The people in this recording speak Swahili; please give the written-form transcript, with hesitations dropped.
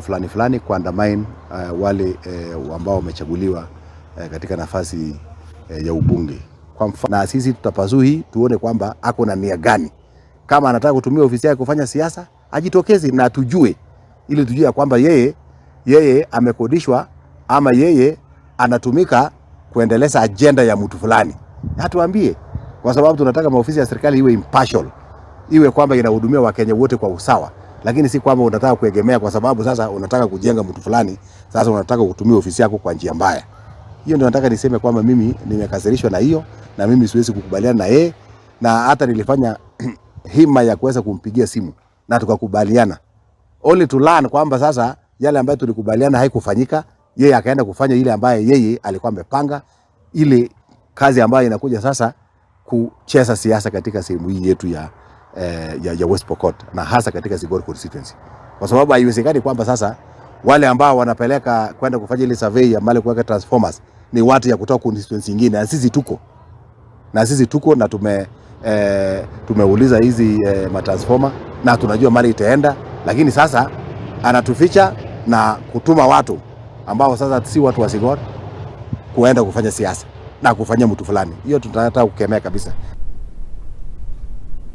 Fulani fulani kuandamine wale ambao wamechaguliwa katika nafasi ya ubunge. Kwa mfano, na sisi tutapursue hii tuone kwamba ako na nia gani. Kama anataka kutumia ofisi yake kufanya siasa, ajitokeze na tujue, ili tujue ya kwamba yeye amekodishwa ama yeye anatumika kuendeleza agenda ya mtu fulani. Atuambie, kwa sababu tunataka maofisi ya serikali iwe impartial, iwe kwamba inahudumia Wakenya wote kwa usawa, lakini si kwamba unataka kuegemea kwa sababu sasa unataka kujenga mtu fulani, sasa unataka kutumia ofisi yako kwa njia mbaya. Hiyo ndio nataka niseme kwamba mimi nimekasirishwa na hiyo, na mimi siwezi kukubaliana na yeye, na hata nilifanya hima ya kuweza kumpigia simu na tukakubaliana, only to learn kwamba sasa yale ambayo tulikubaliana haikufanyika. Yeye akaenda kufanya ile ambayo yeye alikuwa amepanga, ile kazi ambayo inakuja sasa kucheza siasa katika sehemu hii yetu ya West Pokot na hasa katika Sigor constituency, kwa sababu haiwezekani kwamba sasa wale ambao wanapeleka kwenda kufanya ile survey ya mahali kuweka transformers ni watu ya kutoka constituency nyingine, na sisi tuko na tumeuliza hizi matransformer na tunajua mahali itaenda, lakini sasa anatuficha na kutuma watu ambao sasa si watu wa Sigor kuenda kufanya siasa na kufanyia mtu fulani. Hiyo tunataka kukemea kabisa.